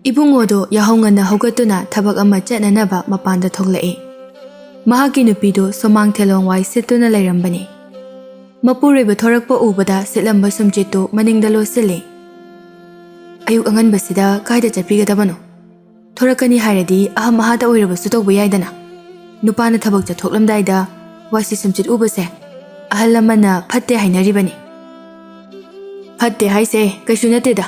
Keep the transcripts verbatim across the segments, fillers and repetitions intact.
ꯏꯕꯨꯡꯉꯣꯗꯨ ꯌꯥꯍꯧ ꯉꯟꯅ ꯍꯧꯒꯠꯇꯨꯅ ꯊꯕꯛ ꯑꯃ ꯆꯠꯅꯅꯕ ꯃꯄꯥꯟꯗ ꯊꯣꯛꯂꯛꯏ꯫ ꯃꯍꯥꯛꯀꯤ ꯅꯨꯄꯤꯗꯨ ꯁꯨꯃꯥꯡ ꯊꯦꯂꯣꯡ ꯋꯥꯏ ꯁꯤꯠꯇꯨꯅ ꯂꯩꯔꯝꯕꯅꯤ꯫ ꯃꯄꯨꯔꯣꯏꯕ ꯊꯣꯔꯛꯄ ꯎꯕꯗ ꯁꯤꯠꯂꯝꯕ ꯁꯨꯝꯆꯤꯠꯇꯨ ꯃꯅꯤꯡꯗ ꯂꯣꯠꯁꯤꯜꯂꯤ꯫ "ꯑꯌꯨꯛ ꯑꯉꯟꯕꯁꯤꯗ ꯀꯥꯏꯗ ꯆꯠꯄꯤꯒꯗꯕꯅꯣ? ꯊꯣꯔꯛꯀꯅꯤ ꯍꯥꯏꯔꯗꯤ ꯑꯍꯝ ꯑꯍꯥꯗ ꯑꯣꯏꯔꯕꯁꯨ ꯇꯧꯕ ꯌꯥꯏꯗꯅ꯫ ꯅꯨꯄꯥꯅ ꯊꯕꯛ ꯆꯠꯊꯣꯛꯂꯝꯗꯥꯏꯗ ꯋꯥꯏꯁꯤꯠ ꯁꯨꯝꯆꯤꯠ ꯎꯕꯁꯦ ꯑꯍꯜ ꯂꯃꯟꯅ ꯐꯠꯇꯦ ꯍꯥꯏꯅꯔꯤꯕꯅꯤ꯫" "ꯐꯠꯇꯦ ꯍꯥꯏꯁꯦ ꯀꯩꯁꯨ ꯅꯠꯇꯦꯗ꯫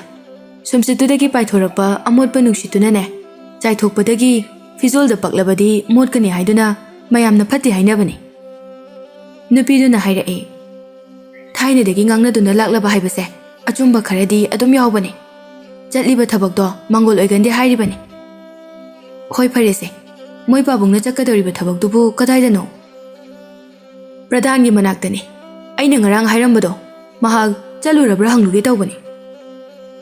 ꯁꯨꯝꯆꯤꯠꯇꯨꯗꯒꯤ ꯄꯥꯏꯊꯣꯔꯛꯄ ꯑꯃꯣꯠꯄ ꯅꯨꯡꯁꯤꯠꯇꯨꯅꯅꯦ, ꯆꯥꯏꯊꯣꯛꯄꯗꯒꯤ ꯐꯤꯖꯣꯜꯗ ꯄꯛꯂꯕꯗꯤ ꯃꯣꯠꯀꯅꯤ ꯍꯥꯏꯗꯨꯅ ꯃꯌꯥꯝꯅ ꯐꯠꯇꯦ ꯍꯥꯏꯅꯕꯅꯤ꯫" ꯅꯨꯄꯤꯗꯨꯅ ꯍꯥꯏꯔꯛꯏ꯫ "ꯊꯥꯏꯅꯗꯒꯤ ꯉꯥꯡꯅꯗꯨꯅ ꯂꯥꯛꯂꯕ ꯍꯥꯏꯕꯁꯦ ꯑꯆꯨꯝꯕ ꯈꯔꯗꯤ ꯑꯗꯨꯝ ꯌꯥꯎꯕꯅꯤ꯫ ꯆꯠꯂꯤꯕ ꯊꯕꯛꯇꯣ ꯃꯪꯒꯣꯜ ꯑꯣꯏꯒꯟꯗꯦ ꯍꯥꯏꯔꯤꯕꯅꯤ꯫ ꯍꯣꯏ, ꯐꯔꯦꯁꯦ, ꯃꯣꯏ ꯄꯥꯕꯨꯡꯅ ꯆꯠꯀꯗꯧꯔꯤꯕ ꯊꯕꯛꯇꯨꯕꯨ ꯀꯗꯥꯏꯗꯅꯣ?" "ꯄ꯭ꯔꯙꯥꯟꯒꯤ ꯃꯅꯥꯛꯇꯅꯤ꯫ ꯑꯩꯅ ꯉꯔꯥꯡ ꯍꯥꯏꯔꯝꯕꯗꯣ, ꯃꯍꯥꯛ ꯆꯠꯂꯨꯔꯕ꯭ꯔꯥ ꯍꯪꯂꯨꯒꯦ ꯇꯧꯕꯅꯤ꯫"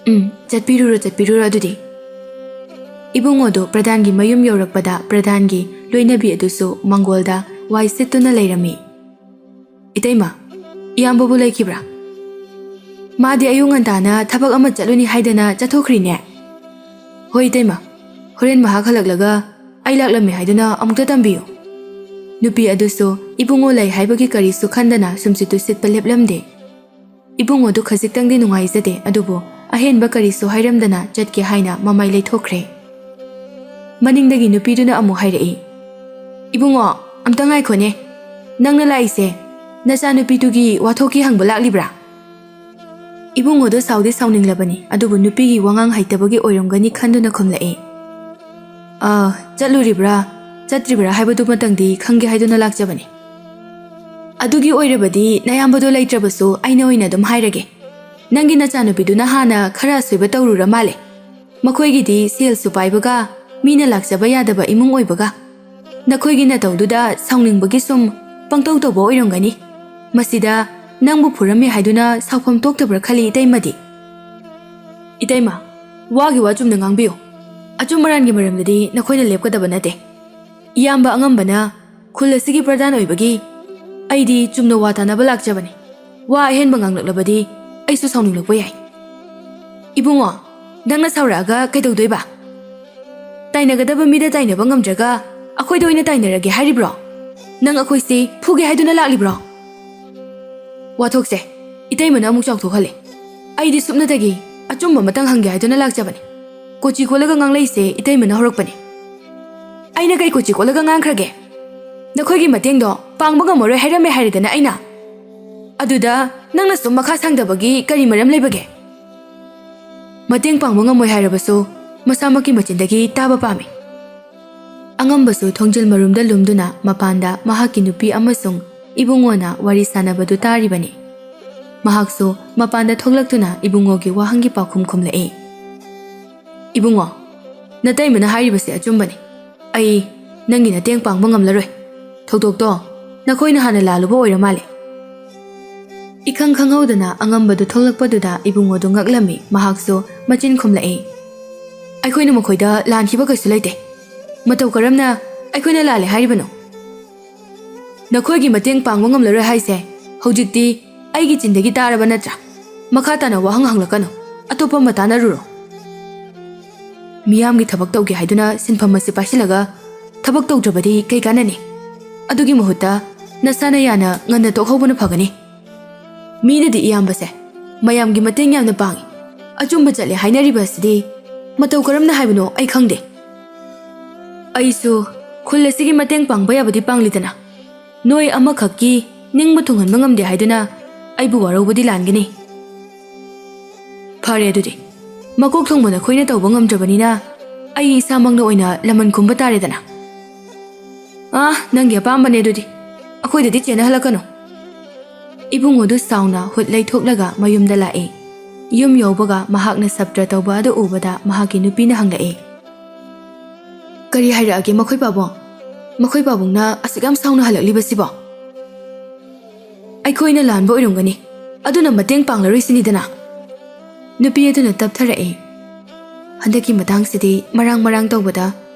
"ꯎꯝ, ꯆꯠꯄꯤꯔꯨꯔꯣ, ꯆꯠꯄꯤꯔꯨꯔꯣ ꯑꯗꯨꯗꯤ꯫" ꯏꯕꯨꯡꯉꯣꯗꯨ ꯄ꯭ꯔꯙꯥꯟꯒꯤ ꯃꯌꯨꯝ ꯌꯧꯔꯛꯄꯗ ꯄ꯭ꯔꯙꯥꯟꯒꯤ ꯂꯣꯏꯅꯕꯤ ꯑꯗꯨꯁꯨ ꯃꯪꯒꯣꯜꯗ ꯋꯥꯏ ꯁꯤꯠꯇꯨꯅ ꯂꯩꯔꯝꯃꯤ꯫ "ꯏꯇꯩꯃ, ꯏꯌꯥꯝꯕꯕꯨ ꯂꯩꯈꯤꯕ꯭ꯔꯥ?" "ꯃꯥꯗꯤ ꯑꯌꯨꯛ ꯉꯟꯇꯥꯅ ꯊꯕꯛ ꯑꯃ ꯆꯠꯂꯨꯅꯤ ꯍꯥꯏꯗꯅ ꯆꯠꯊꯣꯛꯈ꯭ꯔꯤꯅꯦ꯫" "ꯍꯣꯏ ꯏꯇꯩꯃ, ꯍꯣꯔꯦꯟ ꯃꯍꯥꯛ ꯍꯜꯂꯛꯂꯒ ꯑꯩ ꯂꯥꯛꯂꯝꯃꯦ ꯍꯥꯏꯗꯨꯅ ꯑꯃꯨꯛꯇ ꯇꯝꯕꯤꯌꯨ꯫" ꯅꯨꯄꯤ ꯑꯗꯨꯁꯨ ꯏꯕꯨꯡꯉꯣ ꯂꯩ ꯍꯥꯏꯕꯒꯤ ꯀꯔꯤꯁꯨ ꯈꯟꯗꯅ ꯁꯨꯝꯆꯤꯠꯇꯨ ꯁꯤꯠꯄ ꯂꯦꯞꯂꯝꯗꯦ꯫ ꯏꯕꯨꯡꯉꯣꯗꯨ ꯈꯖꯤꯛꯇꯪꯗꯤ ꯅꯨꯡꯉꯥꯏꯖꯗꯦ, ꯑꯗꯨꯕꯨ ꯑꯍꯦꯟꯕ ꯀꯔꯤꯁꯨ ꯍꯥꯏꯔꯝꯗꯅ ꯆꯠꯀꯦ ꯍꯥꯏꯅ ꯃꯃꯥꯏ ꯂꯩꯊꯣꯛꯈ꯭ꯔꯦ꯫ ꯃꯅꯤꯡꯗꯒꯤ ꯅꯨꯄꯤꯗꯨꯅ ꯑꯃꯨꯛ ꯍꯥꯏꯔꯛꯏ, "ꯏꯕꯨꯡꯉꯣ, ꯑꯝꯇ ꯉꯥꯏꯈꯣꯅꯦ꯫ ꯅꯪꯅ ꯂꯥꯛꯏꯁꯦ ꯅꯆꯥꯅꯨꯄꯤꯗꯨꯒꯤ ꯋꯥꯊꯣꯛꯀꯤ ꯍꯪꯕ ꯂꯥꯛꯂꯤꯕ꯭ꯔꯥ?" ꯏꯕꯨꯡꯉꯣꯗꯣ ꯁꯥꯎꯗꯤ ꯁꯥꯎꯅꯤꯡꯂꯕꯅꯤ, ꯑꯗꯨꯕꯨ ꯅꯨꯄꯤꯒꯤ ꯋꯥꯉꯥꯡ ꯍꯩꯇꯕꯒꯤ ꯑꯣꯏꯔꯝꯒꯅꯤ ꯈꯟꯗꯨꯅ ꯈꯨꯝꯂꯛꯏ, "ꯑ, ꯆꯠꯂꯨꯔꯤꯕ꯭ꯔꯥ, ꯆꯠꯇ꯭ꯔꯤꯕ꯭ꯔꯥ ꯍꯥꯏꯕꯗꯨꯃꯇꯪꯗꯤ ꯈꯪꯒꯦ ꯍꯥꯏꯗꯨꯅ ꯂꯥꯛꯆꯕꯅꯤ꯫" "ꯑꯗꯨꯒꯤ ꯑꯣꯏꯔꯕꯗꯤ ꯅꯌꯥꯝꯕꯗꯣ ꯂꯩꯇ꯭ꯔꯕꯁꯨ ꯑꯩꯅ ꯑꯣꯏꯅ ꯑꯗꯨꯝ ꯍꯥꯏꯔꯒꯦ꯫ ꯅꯪꯒꯤ ꯅꯆꯥꯅꯨꯄꯤꯗꯨꯅ ꯍꯥꯟꯅ ꯈꯔ ꯑꯁꯣꯏꯕ ꯇꯧꯔꯨꯔ ꯃꯥꯜꯂꯦ꯫ ꯃꯈꯣꯏꯒꯤꯗꯤ ꯁꯦꯜꯁꯨ ꯄꯥꯏꯕꯒ ꯃꯤꯅ ꯂꯥꯛꯆꯕ ꯌꯥꯗꯕ ꯏꯃꯨꯡ ꯑꯣꯏꯕꯒ ꯅꯈꯣꯏꯒꯤ ꯅꯇꯧꯗꯨꯗ ꯁꯥꯎꯅꯤꯡꯕꯒꯤ ꯁꯨꯝ ꯄꯪꯇꯧ ꯇꯧꯕ ꯑꯣꯏꯔꯝꯒꯅꯤ꯫ ꯃꯁꯤꯗ ꯅꯪꯕꯨ ꯐꯨꯔꯝꯃꯤ ꯍꯥꯏꯗꯨꯅ ꯁꯥꯎꯐꯝ ꯊꯣꯛꯇꯕ꯭ꯔꯥ ꯈꯜꯂꯤ ꯏꯇꯩꯃꯗꯤ꯫" "ꯏꯇꯩꯃ, ꯋꯥꯒꯤ ꯋꯥ ꯆꯨꯝꯅ ꯉꯥꯡꯕꯤꯌꯨ꯫ ꯑꯆꯨꯝ ꯑꯔꯥꯟꯒꯤ ꯃꯔꯝꯗꯗꯤ ꯅꯈꯣꯏꯅ ꯂꯦꯞꯀꯗꯕ ꯅꯠꯇꯦ꯫ ꯏꯌꯥꯝꯕ ꯑꯉꯝꯕꯅ ꯈꯨꯜ ꯑꯁꯤꯒꯤ ꯄ꯭ꯔꯙꯥꯟ ꯑꯣꯏꯕꯒꯤ ꯑꯩꯗꯤ ꯆꯨꯝꯅ ꯋꯥ ꯇꯥꯅꯕ ꯂꯥꯛꯆꯕꯅꯤ꯫ ꯋꯥ ꯑꯍꯦꯟꯕ ꯉꯥꯡꯂꯛꯂꯕꯗꯤ ꯑꯩꯁꯨ ꯁꯥꯎꯅꯤꯡꯂꯛꯄ ꯌꯥꯏ꯫" "ꯏꯕꯨꯡꯉꯣ, ꯅꯪꯅ ꯁꯥꯎꯔꯛꯑꯒ ꯀꯩꯗꯧꯗꯣꯏꯕ? ꯇꯥꯏꯅꯒꯗꯕ ꯃꯤꯗ ꯇꯥꯏꯅꯕ ꯉꯝꯗ꯭ꯔꯒ ꯑꯩꯈꯣꯏꯗ ꯑꯣꯏꯅ ꯇꯥꯏꯅꯔꯒꯦ ꯍꯥꯏꯔꯤꯕ꯭ꯔꯣ? ꯅꯪ ꯑꯩꯈꯣꯏꯁꯦ ꯐꯨꯒꯦ ꯍꯥꯏꯗꯨꯅ ꯂꯥꯛꯂꯤꯕ꯭ꯔꯣ? ꯋꯥꯊꯣꯛꯁꯦ ꯏꯇꯩꯃꯅ ꯑꯃꯨꯛ ꯆꯥꯎꯊꯣꯛꯍꯜꯂꯦ꯫ ꯑꯩꯗꯤ ꯁꯨꯞꯅꯇꯒꯤ ꯑꯆꯨꯝꯕ ꯑꯃꯇꯪ ꯍꯪꯒꯦ ꯍꯥꯏꯗꯨꯅ ꯂꯥꯛꯆꯕꯅꯦ꯫ ꯀꯣꯆꯤ ꯀꯣꯠꯂꯒ ꯉꯥꯡꯂꯛꯏꯁꯦ ꯏꯇꯩꯃꯅ ꯍꯧꯔꯛꯄꯅꯦ꯫ ꯑꯩꯅ ꯀꯩ ꯀꯣꯆꯤ ꯀꯣꯠꯂꯒ ꯉꯥꯡꯈ꯭ꯔꯒꯦ? ꯅꯈꯣꯏꯒꯤ ꯃꯇꯦꯡꯗꯣ ꯄꯥꯡꯕ ꯉꯝꯃꯔꯣꯏ ꯍꯥꯏꯔꯝꯃꯦ ꯍꯥꯏꯔꯦꯗꯅ ꯑꯩꯅ꯫ ꯑꯗꯨꯗ ꯅꯪꯅ ꯁꯨꯝ ꯃꯈꯥ ꯁꯥꯡꯗꯕꯒꯤ ꯀꯔꯤ ꯃꯔꯝ ꯂꯩꯕꯒꯦ? ꯃꯇꯦꯡ ꯄꯥꯡꯕ ꯉꯝꯃꯣꯏ ꯍꯥꯏꯔꯕꯁꯨ ꯃꯁꯥꯃꯛꯀꯤ ꯃꯆꯤꯟꯗꯒꯤ ꯇꯥꯕ ꯄꯥꯝꯃꯤ꯫ ꯑꯉꯝꯕꯁꯨ ꯊꯣꯡꯖꯤꯜ ꯃꯔꯨꯝꯗ ꯂꯨꯝꯗꯨꯅ ꯃꯄꯥꯟꯗ ꯃꯍꯥꯛꯀꯤ ꯅꯨꯄꯤ ꯑꯃꯁꯨꯡ ꯏꯕꯨꯡꯉꯣꯅ ꯋꯥꯔꯤ ꯁꯥꯟꯅꯕꯗꯨ ꯇꯥꯔꯤꯕꯅꯤ꯫ ꯃꯍꯥꯛꯁꯨ ꯃꯄꯥꯟꯗ ꯊꯣꯛꯂꯛꯇꯨꯅ ꯏꯕꯨꯡꯉꯣꯒꯤ ꯋꯥꯍꯪꯒꯤ ꯄꯥꯎꯈꯨꯝ ꯈꯨꯝꯂꯛꯏ꯫ "ꯏꯕꯨꯡꯉꯣ, ꯅꯇꯩꯃꯅ ꯍꯥꯏꯔꯤꯕꯁꯦ ꯑꯆꯨꯝꯕꯅꯤ꯫ ꯑꯩ ꯅꯪꯒꯤ ꯅꯇꯦꯡ ꯄꯥꯡꯕ ꯉꯝꯂꯔꯣꯏ꯫ ꯊꯧꯗꯣꯛꯇꯣ ꯅꯈꯣꯏꯅ ꯍꯥꯟꯅ ꯂꯥꯜꯂꯨꯕ ꯑꯣꯏꯔ ꯃꯥꯜꯂꯦ꯫" ꯏꯈꯪ ꯈꯪꯍꯧꯗꯅ ꯑꯉꯝꯕꯗꯨ ꯊꯣꯛꯂꯛꯄꯗꯨꯗ ꯏꯕꯨꯡꯉꯣꯗꯨ ꯉꯛꯂꯝꯃꯤ꯫ ꯃꯍꯥꯛꯁꯨ ꯃꯆꯤꯟ ꯈꯨꯝꯂꯛꯏ꯫ "ꯑꯩꯈꯣꯏꯅ ꯃꯈꯣꯏꯗ ꯂꯥꯟꯈꯤꯕ ꯀꯩꯁꯨ ꯂꯩꯇꯦ꯫ ꯃꯇꯧ ꯀꯔꯝꯅ ꯑꯩꯈꯣꯏꯅ ꯂꯥꯜꯂꯦ ꯍꯥꯏꯔꯤꯕꯅꯣ? ꯅꯈꯣꯏꯒꯤ ꯃꯇꯦꯡ ꯄꯥꯡꯕ ꯉꯝꯂꯔꯣꯏ ꯍꯥꯏꯁꯦ ꯍꯧꯖꯤꯛꯇꯤ ꯑꯩꯒꯤ ꯆꯤꯟꯗꯒꯤ ꯇꯥꯔꯕ ꯅꯠꯇ꯭ꯔꯥ? ꯃꯈꯥ ꯇꯥꯅ ꯋꯥꯍꯪ ꯍꯪꯂꯛꯀꯅꯨ꯫ ꯑꯇꯣꯞꯄ ꯑꯃ ꯇꯥꯟꯅꯔꯨꯔꯣ꯫ ꯃꯤꯌꯥꯝꯒꯤ ꯊꯕꯛ ꯇꯧꯒꯦ ꯍꯥꯏꯗꯨꯅ ꯁꯤꯟꯐꯝ ꯑꯁꯤ ꯄꯥꯏꯁꯤꯜꯂꯒ ꯊꯕꯛ ꯇꯧꯗ꯭ꯔꯕꯗꯤ ꯀꯩ ꯀꯥꯟꯅꯅꯤ? ꯑꯗꯨꯒꯤ ꯃꯍꯨꯠꯇ ꯅꯁꯥꯅ ꯌꯥꯅ ꯉꯟꯅ ꯇꯣꯛꯍꯧꯕꯅ ꯐꯒꯅꯤ꯫ ꯃꯤꯅꯗꯤ ꯏꯌꯥꯝꯕꯁꯦ ꯃꯌꯥꯝꯒꯤ ꯃꯇꯦꯡ ꯌꯥꯝꯅ ꯄꯥꯡꯏ, ꯑꯆꯨꯝꯕ ꯆꯠꯂꯦ ꯍꯥꯏꯅꯔꯤꯕ ꯑꯁꯤꯗꯤ ꯃꯇꯧ ꯀꯔꯝꯅ ꯍꯥꯏꯕꯅꯣ ꯑꯩ ꯈꯪꯗꯦ꯫ ꯑꯩꯁꯨ ꯈꯨꯜ ꯑꯁꯤꯒꯤ ꯃꯇꯦꯡ ꯄꯥꯡꯕ ꯌꯥꯕꯗꯤ ꯄꯥꯡꯂꯤꯗꯅ, ꯅꯣꯏ ꯑꯃꯈꯛꯀꯤ ꯅꯤꯡꯕ ꯊꯨꯡꯍꯟꯕ ꯉꯝꯗꯦ ꯍꯥꯏꯗꯨꯅ ꯑꯩꯕꯨ ꯋꯥꯔꯧꯕꯗꯤ ꯂꯥꯟꯒꯅꯤ꯫ ꯐꯔꯦ ꯑꯗꯨꯗꯤ, ꯃꯀꯣꯛ ꯊꯣꯡꯕ ꯅꯈꯣꯏꯅ ꯇꯧꯕ ꯉꯝꯗ꯭ꯔꯕꯅꯤꯅ ꯑꯩ ꯏꯁꯥꯃꯛꯅ ꯑꯣꯏꯅ ꯂꯃꯟ ꯈꯨꯝꯕ ꯇꯥꯔꯦꯗꯅ꯫ ꯑꯥ, ꯅꯪꯒꯤ ꯑꯄꯥꯝꯕꯅꯦ ꯑꯗꯨꯗꯤ, ꯑꯩꯈꯣꯏꯗꯗꯤ ꯆꯦꯟꯅꯍꯜꯂꯛꯀꯅꯨ꯫" ꯏꯕꯨꯡꯉꯣꯗꯨ ꯁꯥꯎꯅ ꯍꯨꯠ ꯂꯩꯊꯣꯛꯂꯒ ꯃꯌꯨꯝꯗ ꯂꯥꯛꯏ꯫ ꯌꯨꯝ ꯌꯧꯕꯒ ꯃꯍꯥꯛꯅ ꯁꯞꯇ꯭ꯔ ꯇꯧꯕ ꯑꯗꯨ ꯎꯕꯗ ꯃꯍꯥꯛꯀꯤ ꯅꯨꯄꯤꯅ ꯍꯪꯂꯛꯏ, "ꯀꯔꯤ ꯍꯥꯏꯔꯛꯑꯒꯦ ꯃꯈꯣꯏ ꯄꯥꯕꯨꯡ? ꯃꯈꯣꯏ ꯄꯥꯕꯨꯡꯅ ꯑꯁꯨꯛ ꯌꯥꯝ ꯁꯥꯎꯅ ꯍꯜꯂꯛꯂꯤꯕꯁꯤꯕꯣ?" "ꯑꯩꯈꯣꯏꯅ ꯂꯥꯟꯕ ꯑꯣꯏꯔꯝꯒꯅꯤ, ꯑꯗꯨꯅ ꯃꯇꯦꯡ ꯄꯥꯡꯂꯔꯣꯏꯁꯤꯅꯤꯗꯅ꯫" ꯅꯨꯄꯤ ꯑꯗꯨꯅ ꯇꯞꯊꯔꯛꯏ꯫ "ꯍꯟꯗꯛꯀꯤ ꯃꯇꯥꯡꯁꯤꯗꯤ ꯃꯔꯥꯡ ꯃꯔꯥꯡ ꯇꯧꯕꯗ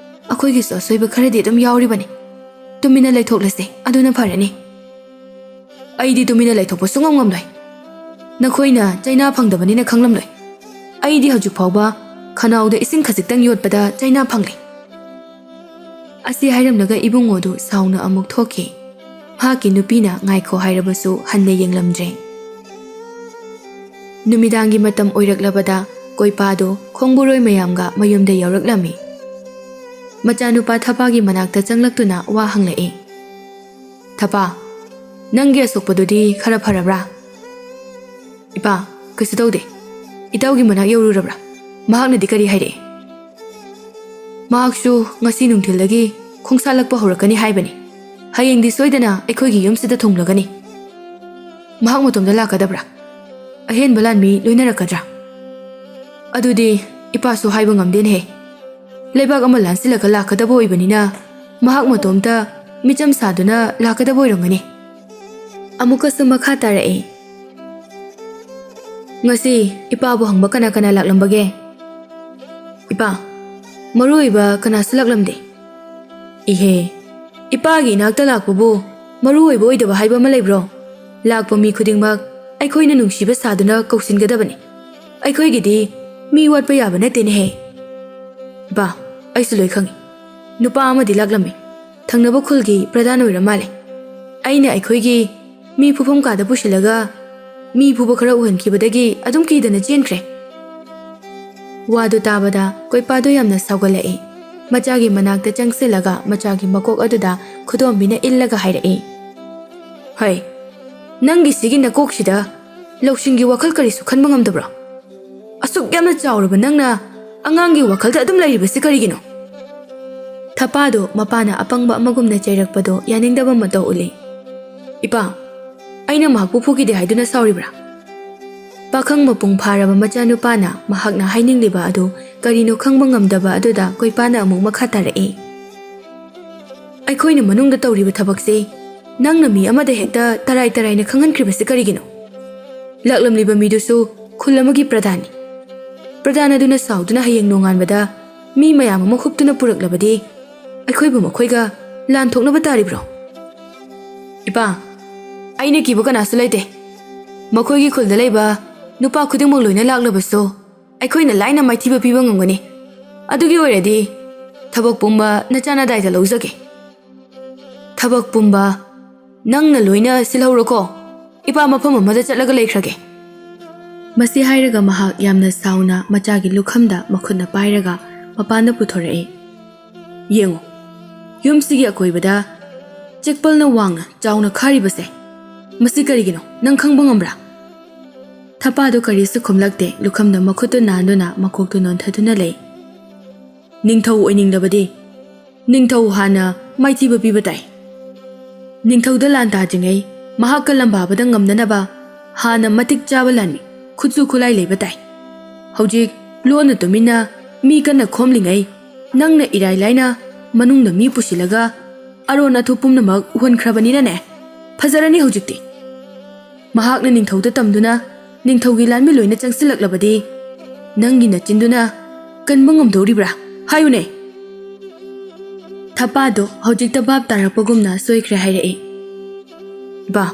ꯑꯩꯈꯣꯏꯒꯤꯁꯨ ꯑꯁꯣꯏꯕ ꯈꯔꯗꯤ ꯑꯗꯨꯝ ꯌꯥꯎꯔꯤꯕꯅꯤ꯫ ꯇꯨꯃꯤꯟꯅ ꯂꯩꯊꯣꯛꯂꯁꯦ, ꯑꯗꯨꯅ ꯐꯔꯅꯤ꯫" "ꯑꯩꯗꯤ ꯇꯨꯃꯤꯟꯅ ꯂꯩꯊꯣꯛꯄ ꯁꯨꯡꯉꯝ ꯉꯝꯂꯣꯏ꯫ ꯅꯈꯣꯏꯅ ꯆꯩꯅꯥ ꯐꯪꯗꯕꯅꯤꯅ ꯈꯪꯂꯝꯂꯣꯏ꯫ ꯑꯩꯗꯤ ꯍꯧꯖꯤꯛ ꯐꯥꯎꯕ ꯈꯅꯥꯎꯗ ꯏꯁꯤꯡ ꯈꯖꯤꯛꯇꯪ ꯌꯣꯠꯄꯗ ꯆꯩꯅꯥ ꯐꯪꯂꯦ꯫ ꯑꯁꯤ ꯍꯥꯏꯔꯝꯂꯒ ꯏꯕꯨꯡꯉꯣꯗꯨ ꯁꯥꯎꯅ ꯑꯃꯨꯛ ꯊꯣꯛꯈꯤ꯫ ꯃꯍꯥꯛꯀꯤ ꯅꯨꯄꯤꯅ ꯉꯥꯏꯈꯣ ꯍꯥꯏꯔꯕꯁꯨ ꯍꯟꯅ ꯌꯦꯡꯂꯝꯗ꯭ꯔꯦ꯫ ꯅꯨꯃꯤꯗꯥꯡꯒꯤ ꯃꯇꯝ ꯑꯣꯏꯔꯛꯂꯕꯗ ꯀꯣꯏꯄꯥꯗꯨ ꯈꯣꯡꯕꯨꯔꯣꯏ ꯃꯌꯥꯝꯒ ꯃꯌꯨꯝꯗ ꯌꯧꯔꯛꯂꯝꯃꯤ꯫ ꯃꯆꯥꯅꯨꯄꯥ ꯊꯄꯥꯒꯤ ꯃꯅꯥꯛꯇ ꯆꯪꯂꯛꯇꯨꯅ ꯋꯥ ꯍꯪꯂꯛꯏ꯫ "ꯊꯄꯥ, ꯅꯪꯒꯤ ꯑꯁꯣꯛꯄꯗꯨꯗꯤ ꯈꯔ ꯐꯔꯕ꯭ꯔꯥ?" "ꯏꯄꯥ, ꯀꯩꯁꯨ ꯇꯧꯗꯦ꯫ ꯏꯇꯥꯎꯒꯤ ꯃꯅꯥꯛ ꯌꯧꯔꯨꯔꯕ꯭ꯔꯥ? ꯃꯍꯥꯛꯅꯗꯤ ꯀꯔꯤ ꯍꯥꯏꯔꯛꯏ?" "ꯃꯍꯥꯛꯁꯨ ꯉꯁꯤ ꯅꯨꯡꯊꯤꯜꯗꯒꯤ ꯈꯣꯡꯁꯥꯠꯂꯛꯄ ꯍꯧꯔꯛꯀꯅꯤ ꯍꯥꯏꯕꯅꯤ꯫ ꯍꯌꯦꯡꯗꯤ ꯁꯣꯏꯗꯅ ꯑꯩꯈꯣꯏꯒꯤ ꯌꯨꯝꯁꯤꯗ ꯊꯨꯡꯂꯒꯅꯤ꯫ ꯃꯍꯥꯛ ꯃꯇꯣꯝꯇ ꯂꯥꯛꯀꯗꯕ꯭ꯔꯥ? ꯑꯍꯦꯟꯕ ꯂꯥꯟꯃꯤ ꯂꯣꯏꯅꯔꯛꯀꯗ꯭ꯔꯥ? ꯑꯗꯨꯗꯤ ꯏꯄꯥꯁꯨ ꯍꯥꯏꯕ ꯉꯝꯗꯦꯅꯦꯍꯦ꯫ ꯂꯩꯕꯥꯛ ꯑꯃ ꯂꯥꯟꯁꯤꯜꯂꯒ ꯂꯥꯛꯀꯗꯕ ꯑꯣꯏꯕꯅꯤꯅ ꯃꯍꯥꯛ ꯃꯇꯣꯝꯇ ꯃꯤꯆꯝ ꯁꯥꯗꯨꯅ ꯂꯥꯛꯀꯗꯕ ꯑꯣꯏꯔꯝꯒꯅꯤ꯫" ꯑꯃꯨꯛꯀꯁꯨ ꯃꯈꯥ ꯇꯥꯔꯛꯏ꯫ "ꯉꯁꯤ ꯏꯄꯥꯕꯨ ꯍꯪꯕ ꯀꯅꯥ ꯀꯅꯥ ꯂꯥꯛꯂꯝꯕꯒꯦ?" "ꯏꯄꯥ, ꯃꯔꯨ ꯑꯣꯏꯕ ꯀꯅꯥꯁꯨ ꯂꯥꯛꯂꯝꯗꯦ꯫" "ꯏꯍꯦ, ꯏꯄꯥꯒꯤ ꯏꯅꯥꯛꯇ ꯂꯥꯛꯄꯕꯨ ꯃꯔꯨ ꯑꯣꯏꯕ ꯑꯣꯏꯗꯕ ꯍꯥꯏꯕ ꯑꯃ ꯂꯩꯕ꯭ꯔꯣ? ꯂꯥꯛꯄ ꯃꯤ ꯈꯨꯗꯤꯡꯃꯛ ꯑꯩꯈꯣꯏꯅ ꯅꯨꯡꯁꯤꯕ ꯁꯥꯗꯨꯅ ꯀꯧꯁꯤꯟꯒꯗꯕꯅꯤ꯫ ꯑꯩꯈꯣꯏꯒꯤꯗꯤ ꯃꯤ ꯋꯥꯠꯄ ꯌꯥꯕ ꯅꯠꯇꯦꯅꯦꯍꯦ꯫" "ꯏꯄꯥ, ꯑꯩꯁꯨ ꯂꯣꯏ ꯈꯪꯏ꯫ ꯅꯨꯄꯥ ꯑꯃꯗꯤ ꯂꯥꯛꯂꯝꯃꯤ꯫ ꯊꯪꯅꯕ ꯈꯨꯜꯒꯤ ꯄ꯭ꯔꯙꯥꯟ ꯑꯣꯏꯔ ꯃꯥꯜꯂꯦ꯫ ꯑꯩꯅ ꯑꯩꯈꯣꯏꯒꯤ ꯃꯤ ꯐꯨꯐꯝ ꯀꯥꯗ ꯄꯨꯁꯤꯜꯂꯒ ꯃꯤ ꯐꯨꯕ ꯈꯔ ꯎꯍꯟꯈꯤꯕꯗꯒꯤ ꯑꯗꯨꯝ ꯀꯤꯗꯅ ꯆꯦꯟꯈ꯭ꯔꯦ꯫" ꯋꯥꯗꯨ ꯇꯥꯕꯗ ꯀꯣꯏꯄꯥꯗꯨ ꯌꯥꯝꯅ ꯁꯥꯎꯒꯠꯂꯛꯏ꯫ ꯃꯆꯥꯒꯤ ꯃꯅꯥꯛꯇ ꯆꯪꯁꯤꯜꯂꯒ ꯃꯆꯥꯒꯤ ꯃꯀꯣꯛ ꯑꯗꯨꯗ ꯈꯨꯗꯣꯝꯕꯤꯅ ꯏꯜꯂꯒ ꯍꯥꯏꯔꯛꯏ꯫ "ꯍꯩ, ꯅꯪꯒꯤ ꯁꯤꯒꯤ ꯅꯀꯣꯛꯁꯤꯗ ꯂꯧꯁꯤꯡꯒꯤ ꯋꯥꯈꯜ ꯀꯔꯤꯁꯨ ꯈꯟꯕ ꯉꯝꯗꯕ꯭ꯔꯣ? ꯑꯁꯨꯛ ꯌꯥꯝꯅ ꯆꯥꯎꯔꯕ ꯅꯪꯅ ꯑꯉꯥꯡꯒꯤ ꯋꯥꯈꯜꯗ ꯑꯗꯨꯝ ꯂꯩꯔꯤꯕꯁꯤ ꯀꯔꯤꯒꯤꯅꯣ?" ꯊꯄꯥꯗꯣ ꯃꯄꯥꯅ ꯑꯄꯪꯕ ꯑꯃꯒꯨꯝꯅ ꯆꯩꯔꯛꯄꯗꯣ ꯌꯥꯅꯤꯡꯗꯕ ꯃꯇꯧ ꯎꯠꯂꯤ꯫ "ꯏꯄꯥ, ꯑꯩꯅ ꯃꯍꯥꯛꯄꯨ ꯐꯨꯈꯤꯗꯦ ꯍꯥꯏꯗꯨꯅ ꯁꯥꯎꯔꯤꯕ꯭ꯔꯥ?" ꯄꯥꯈꯪ ꯃꯄꯨꯡ ꯐꯥꯔꯕ ꯃꯆꯥꯅꯨꯄꯥꯅ ꯃꯍꯥꯛꯅ ꯍꯥꯏꯅꯤꯡꯂꯤꯕ ꯑꯗꯨ ꯀꯔꯤꯅꯣ ꯈꯪꯕ ꯉꯝꯗꯕ ꯑꯗꯨꯗ ꯀꯣꯏꯄꯥꯅ ꯑꯃꯨꯛ ꯃꯈꯥ ꯇꯥꯔꯛꯏ꯫ "ꯑꯩꯈꯣꯏꯅ ꯃꯅꯨꯡꯗ ꯇꯧꯔꯤꯕ ꯊꯕꯛꯁꯤ ꯅꯪꯅ ꯃꯤ ꯑꯃꯗ ꯍꯦꯛꯇ ꯇꯔꯥꯏ ꯇꯔꯥꯏꯅ ꯈꯪꯍꯟꯈ꯭ꯔꯤꯕꯁꯤ ꯀꯔꯤꯒꯤꯅꯣ? ꯂꯥꯛꯂꯝꯂꯤꯕ ꯃꯤꯗꯨꯁꯨ ꯈꯨꯜ ꯑꯃꯒꯤ ꯄ꯭ꯔꯙꯥꯟꯅꯤ꯫ ꯄ꯭ꯔꯙꯥꯟ ꯑꯗꯨꯅ ꯁꯥꯎꯗꯨꯅ ꯍꯌꯦꯡ ꯅꯣꯡꯉꯥꯟꯕꯗ ꯃꯤ ꯃꯌꯥꯝ ꯑꯃ ꯍꯨꯞꯇꯨꯅ ꯄꯨꯔꯛꯂꯕꯗꯤ ꯑꯩꯈꯣꯏꯕꯨ ꯃꯈꯣꯏꯒ ꯂꯥꯟ ꯊꯣꯛꯅꯕ ꯇꯥꯔꯤꯕ꯭ꯔꯣ?" "ꯏꯄꯥ, ꯑꯩꯅ ꯀꯤꯕ ꯀꯅꯥꯁꯨ ꯂꯩꯇꯦ꯫ ꯃꯈꯣꯏꯒꯤ ꯈꯨꯜꯗ ꯂꯩꯕ ꯅꯨꯄꯥ ꯈꯨꯗꯤꯡꯃꯛ ꯂꯣꯏꯅ ꯂꯥꯛꯂꯕꯁꯨ ꯑꯩꯈꯣꯏꯅ ꯂꯥꯏꯅ ꯃꯥꯏꯊꯤꯕ ꯄꯤꯕ ꯉꯝꯒꯅꯤ꯫ ꯑꯗꯨꯒꯤ ꯑꯣꯏꯔꯗꯤ ꯊꯕꯛ ꯄꯨꯝꯕ ꯅꯆꯥꯅ ꯗꯥꯏꯇ ꯂꯧꯖꯒꯦ꯫ ꯊꯕꯛ ꯄꯨꯝꯕ ꯅꯪꯅ ꯂꯣꯏꯅ ꯁꯤꯜꯍꯧꯔꯣꯀꯣ꯫ ꯏꯄꯥ ꯃꯐꯝ ꯑꯃꯗ ꯆꯠꯂꯒ ꯂꯩꯈ꯭ꯔꯒꯦ꯫ ꯃꯁꯤ ꯍꯥꯏꯔꯒ ꯃꯍꯥꯛ ꯌꯥꯝꯅ ꯁꯥꯎꯅ ꯃꯆꯥꯒꯤ ꯂꯨꯈꯝꯗ ꯃꯈꯨꯠꯅ ꯄꯥꯏꯔꯒ ꯃꯄꯥꯟꯗ ꯄꯨꯊꯣꯔꯛꯏ꯫ "ꯌꯦꯡꯉꯨ, ꯌꯨꯝꯁꯤꯒꯤ ꯑꯀꯣꯏꯕꯗ ꯆꯦꯛꯄꯜꯅ ꯋꯥꯡꯅ ꯆꯥꯎꯅ ꯈꯥꯔꯤꯕꯁꯦ꯫ ꯃꯁꯤ ꯀꯔꯤꯒꯤꯅꯣ? ꯅꯪ ꯈꯪꯕ ꯉꯝꯕ꯭ꯔꯥ?" ꯊꯄꯥꯗꯨ ꯀꯔꯤꯁꯨ ꯈꯨꯝꯂꯛꯇꯦ꯫ ꯂꯨꯈꯝꯗ ꯃꯈꯨꯠꯇꯨ ꯅꯥꯟꯗꯨꯅ ꯃꯀꯣꯛꯇꯨ ꯅꯣꯟꯊꯗꯨꯅ ꯂꯩ꯫ "ꯅꯤꯡꯊꯧ ꯑꯣꯏꯅꯤꯡꯂꯕꯗꯤ ꯅꯤꯡꯊꯧ ꯍꯥꯟꯅ ꯃꯥꯏꯊꯤꯕ ꯄꯤꯕ ꯇꯥꯏ꯫ ꯅꯤꯡꯊꯧꯗ ꯂꯥꯟ ꯇꯥꯗ꯭ꯔꯤꯉꯩ ꯃꯍꯥꯛꯀ ꯂꯝꯕꯥꯕꯗ ꯉꯝꯅꯅꯕ ꯍꯥꯟꯅ ꯃꯇꯤꯛ ꯆꯥꯕ ꯂꯥꯟꯃꯤ, ꯈꯨꯠꯁꯨ ꯈꯨꯠꯂꯥꯏ ꯂꯩꯕ ꯇꯥꯏ꯫ ꯍꯧꯖꯤꯛ ꯂꯣꯟꯅ ꯇꯨꯃꯤꯟꯅ ꯃꯤ ꯀꯟꯅ ꯈꯣꯝꯂꯤꯉꯩ ꯅꯪꯅ ꯏꯔꯥꯏ ꯂꯥꯏꯅ ꯃꯅꯨꯡꯗ ꯃꯤ ꯄꯨꯁꯤꯜꯂꯒ ꯑꯔꯣꯟ ꯑꯊꯨꯞ ꯄꯨꯝꯅꯃꯛ ꯎꯍꯟꯈ꯭ꯔꯕꯅꯤꯅꯅꯦ, ꯐꯖꯔꯅꯤ ꯍꯧꯖꯤꯛꯇꯤ꯫ ꯃꯍꯥꯛꯅ ꯅꯤꯡꯊꯧꯗ ꯇꯝꯗꯨꯅ ꯅꯤꯡꯊꯧꯒꯤ ꯂꯥꯟꯃꯤ ꯂꯣꯏꯅ ꯆꯪꯁꯤꯜꯂꯛꯂꯕꯗꯤ ꯅꯪꯒꯤ ꯅꯆꯤꯟꯗꯨꯅ ꯀꯟꯕ ꯉꯝꯗꯧꯔꯤꯕ꯭ꯔꯥ? ꯍꯥꯏꯌꯨꯅꯦ!" ꯊꯄꯥꯗꯣ ꯍꯧꯖꯤꯛꯇ ꯚꯥꯞ ꯇꯥꯔꯛꯄꯒꯨꯝꯅ ꯁꯣꯏꯈ꯭ꯔꯦ ꯍꯥꯏꯔꯛꯏ꯫ "ꯏꯕꯥ,